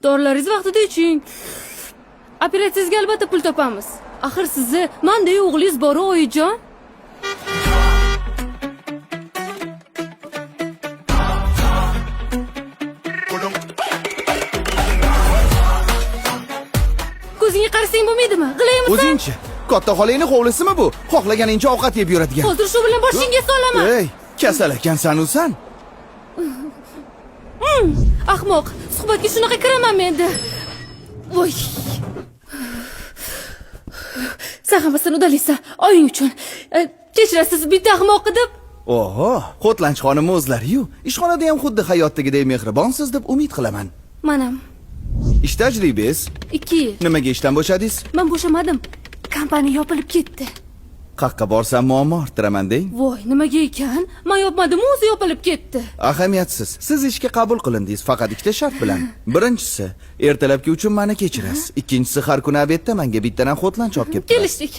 Dorilaringizni vaqtida iching. Operatsiyangizga albatta pul topamiz. Axir sizni manday o'g'lingiz bor-u, oyijon. Ko'zingga qarasang bo'lmaydimi? G'ilaymisan? O'zingchi, katta xolangni hovlisimi bu? Xohlaganingcha ovqat yeb yuradigan. Hozir shu bilan boshingga solaman. Ey, kasal ekansan u san. Ahmoq, suhbatga shunaqa kiramanmi endi? Voy. Sen hammasini udalaysan, oying uchun. Kechirasiz, bitta ahmoq deb. Oho, Xo'tlanch xonim o'zlari-yu, ishxonada ham xuddi hayotdagidek mehribonsiz deb umid qilaman. Manam Ish tajribangiz? 2 yil. Nimaga ishdan bo'shadingiz? Men bo'shamadim. Kompaniya yopilib ketdi. Qaqqa borsam muammo orttiraman deng. Voy, nimaga ekan? Men yopmadim, o'zi yopilib ketdi. Ahamiyatsiz. Siz ishga qabul qilindingiz faqat ikkita shart bilan. Birinchisi, ertalabki uchun meni kechirasiz. Ikkinchisi, har kuni obedda menga bittadan xo'tlanch olib kelib turasiz. Kelishdik.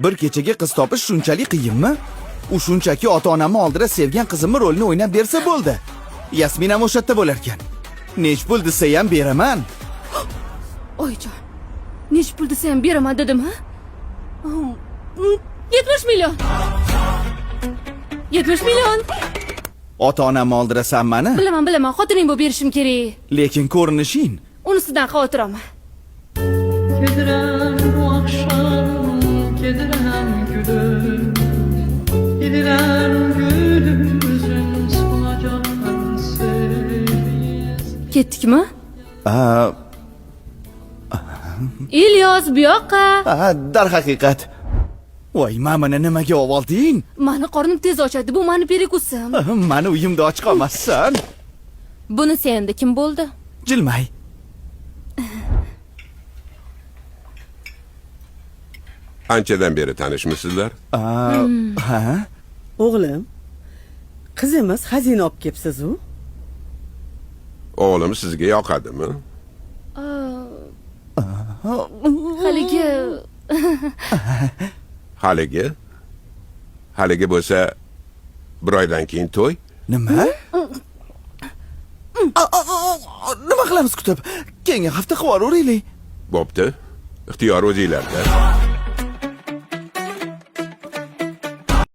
Bir kechaga qiz topish shunchalik qiyinmi? U shunchaki ota-onamni oldida sevgan qizimni rolini o'ynab bersa bo'ldi. Yasmin ham o'sha yerda bo'larkan. Nech pul desa ham beraman. Oyijon, nech pul desa ham beraman dedim, ha? 70 million. 70 million. Ota-onamni oldidasan mani, Bilaman, bilaman, xotining bo'lib berishim kerak. lekin ko'rinishing Unisidan xavotir olma. Kedirem bu akşam, kedirem gülüm. Bilirem gülümüzün solacak sensiz. Ketdikmi? A, Ilyos, bu yoqqa. a, darhaqiqat. Voy, mamani nimaga ovolding? Mani qornim tez ochadi. Bu mani perekusim. Mani uyimda och qolmassan. Bunisi endi kim bo'ldi? Jilmay. Anchadan beri tanishmisizlar? Ha? O'g'lim, qizimiz xazina olib kelibsiz u. O'g'lim sizga yoqadimi? Haligi Haligi? Haligi bo'lsa bir oydan keyin to'y. Nima? Nima qilamiz kutib? Keyingi hafta qilib yuboraylik. Bo'pti. Ixtiyor o'zinglarda.